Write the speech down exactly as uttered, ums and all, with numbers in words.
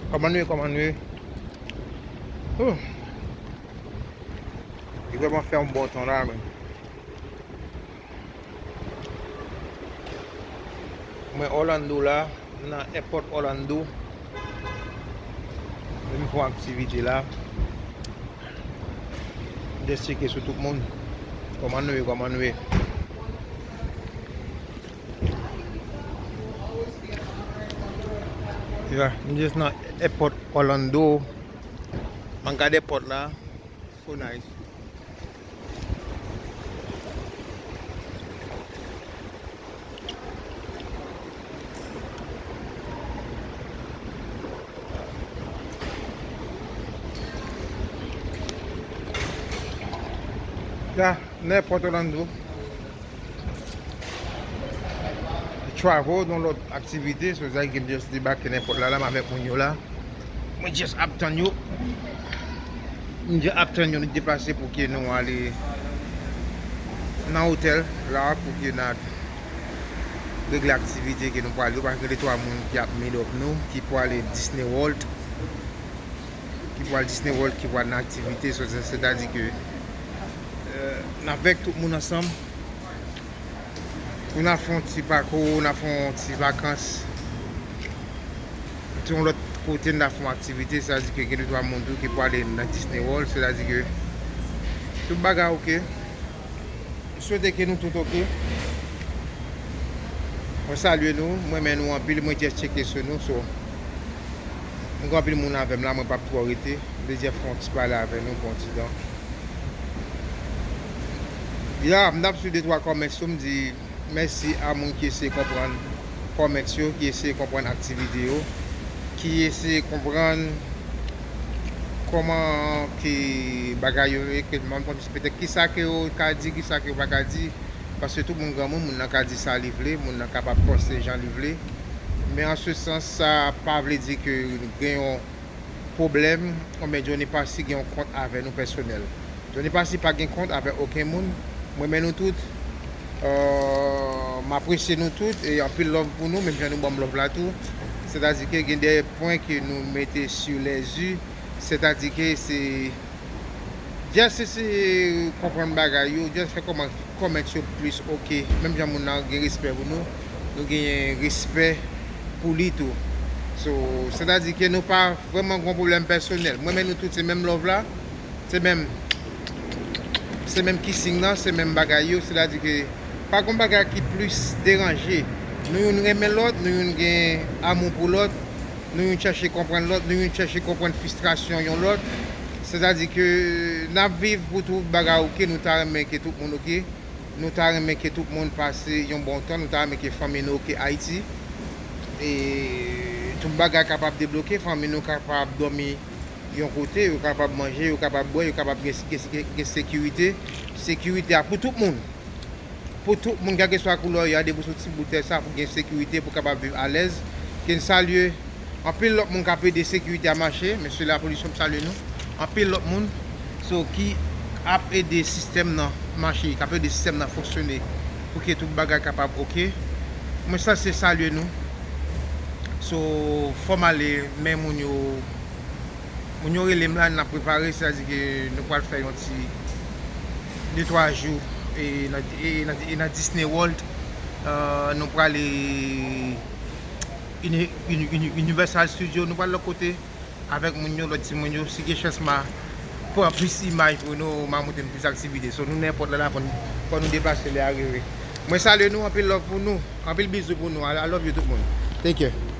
Kòman nou ye, kòman nou ye? Huh. Li vrèman fè yon bon tan la, men. Mwen Orlando la, m nan airport Orlando. Vin fè yon aktivite la. Just tcheke sou tout moun. Kòman nou ye, kòman nou ye? Yeah, m just nan airport Orlando. M ap gade airport la. So nice. Ya, nan airport Orlando. Travel, yon lòt aktivite, so sa ki m just debake nan airport la, la, m avèk moun yo la. Mwen just ap tann yo. Mwen just ap tann yo, nou deplase pou ke nou ale nan otèl la, pou ke n a regle aktivite ke nou pral yo, paske gen de twa moun ki ap meet up nou, ki pral Disney World, ki pral Disney World, ki pral nan aktivite, so, se, sètadi ke, euh, n avèk tout moun ansanm, pou n a fè yon ti pakou, n a fè yon ti vakans. Yon lòt kote n a fè yon aktivite, sètadi ke gen de twa moun tou ki pral nan Disney World, sètadi ke tout bagay oke. M swete ke nou tout oke. Mwen salye nou, mwen renmen nou anpil, mwen just tcheke sou nou, so, gen anpil moun avè m la, mwen p ap twò rete, m te just fè yon ti pale avè nou pou yon ti tan. Ya, m t ap swiv de twa comments tou, m di mèsi a moun ki eseye konprann comments yo, ki eseye konprann aktivite yo, ki eseye konprann kòman ke bagay yo ye, ke m ap konn petèt kisa ke yo ka di, kisa ke yo pa ka di, paske tout moun granmoun, moun nan ka di sa li vle, moun nan kapab panse jan li vle, men an se sans, sa pa vle di ke gen yon pwoblèm, oubyen Johnny Passy gen yon kont avè nou pèsonèl. Johnny Passy pa gen kont avè okenn moun. Mwen renmen nou tout. Euh, m apresye nou tout e anpil love pou nou, menm jan nou ban m love la tou. Sètadi ke gen de pwen ke nou mete sur les i, sètadi ke se just eseye konprann bagay yo, just fè kòman comment yo plis oke. Menm jan moun nan gen respè pou nou, nou genyen respè pou li tou. So, sètadi ke nou pa vrèman gen yon pwoblèm pèsonèl. Mwen renmen nou tout, se menm love la, se menm, se menm kissing nan, se menm bagay yo. Sètadi ke pa gen bagay ki plis deranje. Nou youn renmen lòt, nou youn gen amou pou lòt, nou youn chèche konprann lòt, nou youn chèche konprann fristrasyon yon lòt. Sètadi ke n ap viv pou tout bagay oke, nou ta renmen ke tout moun oke. Nou ta renmen ke tout moun pase yon bon tan, nou ta renmen ke fanmi nou oke Ayiti. E tout bagay kapab debloke, fanmi nou kapab dòmi yon kote, yo kapab manje, yo kapab bwè, yo kapab gen, gen, gen, gen sekirite. Sekirite a pou tout moun. Pou tout moun, kèlkeswa koulè w ye a, depi w sou ti bout tè sa, pou gen sekirite, pou kapab viv alèz. Ke n salye anpil lòt moun k ap ede sekirite a mache, mesye lapolis yo, m salye nou. Anpil lòt moun, so, ki ap ede sistèm nan mache, k ap ede sistèm nan fonksyone, pou ke tout bagay kapab oke. Mwen sanse salye nou. So, fò m ale, men moun yo, moun yo rele m la, n ap prepare, sètadi ke nou pral fè yon ti de twa jou, e nan, e nan, e nan Disney World, euh, nou prale Uni-, Uni-, Uni-, Universal Studio, nou pral lòt kote avèk moun yo, lòt timoun yo. Si gen chans, m a pran plis imaj pou nou, m a montre nou plis aktivite. So, nou nan airport la, la, fò n, fò nou deplase lè a rive. Mwen salye nou, anpil love pou nou, anpil bizou pou nou. I, I love you tout moun. Take care.